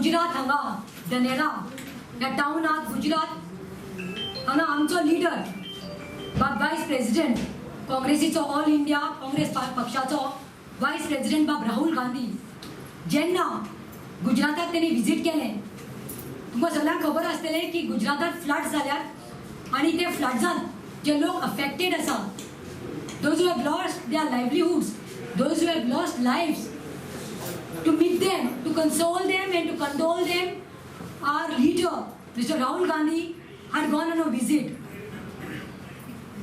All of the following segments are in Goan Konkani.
गुजरात हांगा धनेरा ह्या टावनात गुजरात हांगा आमचो लिडर बाब वायस प्रेसिडेंट काँग्रेसीचो, ऑल इंडिया काँग्रेस पक्षाचो वायस प्रेसिडेंट बाब राहुल गांधी जेन्ना गुजराताक तेणी विजीट केलें, तुमकां सगळ्यांक खबर आसतलें की गुजरातात फ्लड जाल्यात आनी ते फ्लड्सान जे लोक अफेक्टेड आसा, those who have lost their livelihoods, those who have lost lives, to meet them, to console them and to condole them, our leader, Mr. Rahul Gandhi, had gone on a visit.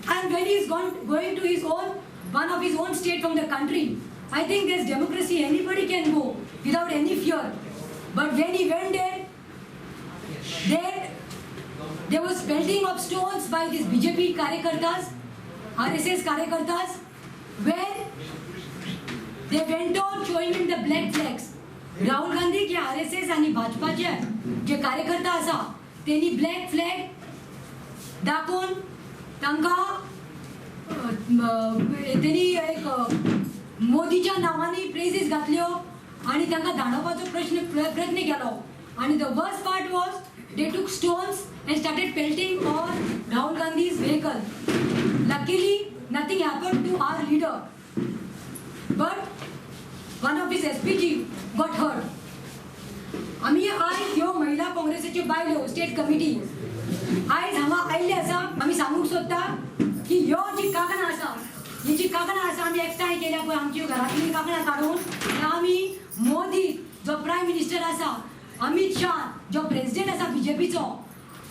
And when he is going to his own, one of his own state from the country, I think there's democracy, anybody can go without any fear. But when he went there, there was pelting of stones by these BJP karyakartas, RSS karyakartas, where they went on showing him the black flags. Rahul Gandhi की RSS आणि भाजपाचे जे कार्यकर्ता आसा तेणी ब्लॅक फ्लॅग दाखोवन तांकां तेणी एक मोदीच्या नांवांनी प्रेजीस घातल्यो आनी तांकां धाडोवपाचो प्रयत्न केलो. आनी the worst part was they took stones and started pelting on Rahul Gandhi's vehicle. Luckily, nothing happened to our leader, but one of his SPG got hurt. आमी आयज ह्यो महिला काँग्रेसीच्यो बायलो स्टेट कमिटी आयज हांगा आयिल्ले आसा. आमी सांगूंक सोदता की ह्यो जी कांकणां आसा, ही जी कांकणां आसा आमी एकठांय केल्या पळय, आमची घरांतली कांकणां काडून आमी मोदी जो प्रायम मिनिस्टर आसा, अमित शाह जो प्रेसिडेंट आसा बीजेपीचो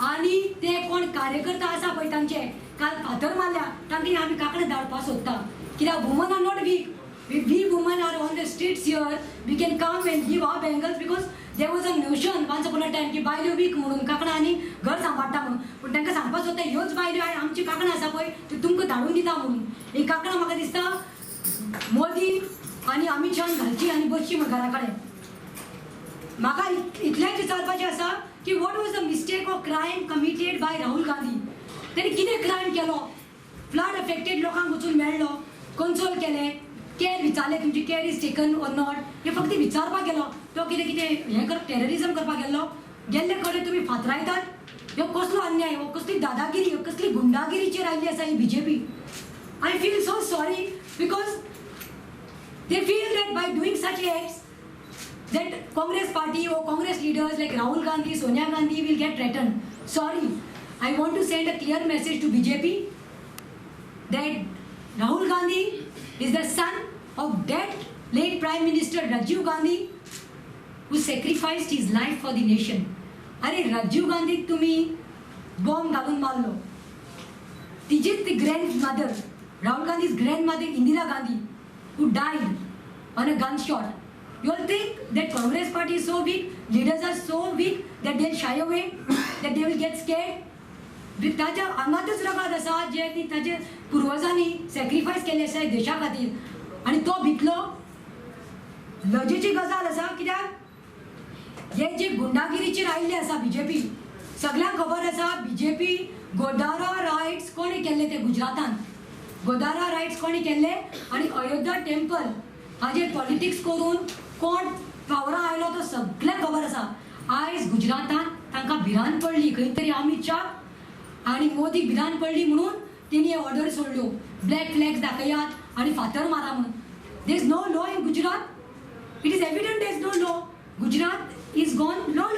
आनी ते कोण कार्यकर्ता आसा पळय तांचे काल फातर मारल्या, तांकां आमी कांकणां धाडपाक सोदता. कित्याक women are not weak. We women are on the streets here. We can come and give our bangles because there was a notion once upon a time की बायल्यो वीक म्हणून, कांकणां आनी घर सांबाळटा म्हणून. पूण तांकां सांगपाक सोदता, ह्योच बायल्यो आयज आमची कांकणां आसा पळय ती तुमकां धाडून दिता म्हणून. ही कांकणां म्हाका दिसता मोदी आनी अमित शाहान घालची आनी बसची म्हण घरा कडेन. म्हाका इतलेंच विचारपाचें आसा की what was the mistake of crime committed by Rahul Gandhi? तेणी कितें क्रायम केलो? फ्लड अफेक्टेड लोकांक वचून मेळ्ळो, कन्सोल केलें, केअर विचारलें, तुमची care is taken or not हें फक्त विचारपाक गेलो. तो कितें कितें हें कर टेररिजम करपाक गेल्लो? गेल्ले कडेन तुमी फातरायतात. ह्यो कसलो अन्याय? हो कसली दादागिरी? ह्यो कसली गुंडागिरीचेर आयिल्ली आसा ही BJP? I feel so sorry because they feel that by doing such acts that Congress party or Congress leaders like Rahul Gandhi, Sonia Gandhi will get threatened. Sorry, I want to send a clear message to BJP that Rahul Gandhi is the son of dead late Prime Minister Rajiv Gandhi, who sacrificed his life for the nation. अरे, राजीव गांधीक तुम्ही बॉम्ब घालून मारलो. तिचीच ती grand mother, Rahul Gandhi's grandmother Indira Gandhi, who died on a gunshot. You all think that Congress party is so weak, leaders are so weak that they'll shy away, that they will get scared? ताच्या आंगातच रगत आसा जे ती ताजे पुर्वजांनी सॅक्रिफायस केल्ले आसा देशा खातीर आनी तो भितलो. लजेची गजाल आसा, कित्याक हे जे गुंडागिरीचेर आयिल्ले आसा बीजेपी, सगळ्यांक खबर आसा बीजेपी गोदारा रायट्स कोणी केल्ले ते, गुजरातान गोदारा रायट्स कोणी केल्ले आनी अयोध्या टेम्पल हाजेर पॉलिटिक्स करून कोण पावरा आयलो तो सगळ्यांक खबर आसा. आयज गुजरातान तांकां भिरांत पडली खंय तरी, अमित शाह आनी मोदीक भिरांत पडली म्हणून तेणी ऑर्डर सोडल्यो, ब्लॅक फ्लॅग्स दाखयात आनी फातर मारा म्हणून. There is no law in Gujarat. It is evident there is no law. Gujarat is gone lawless.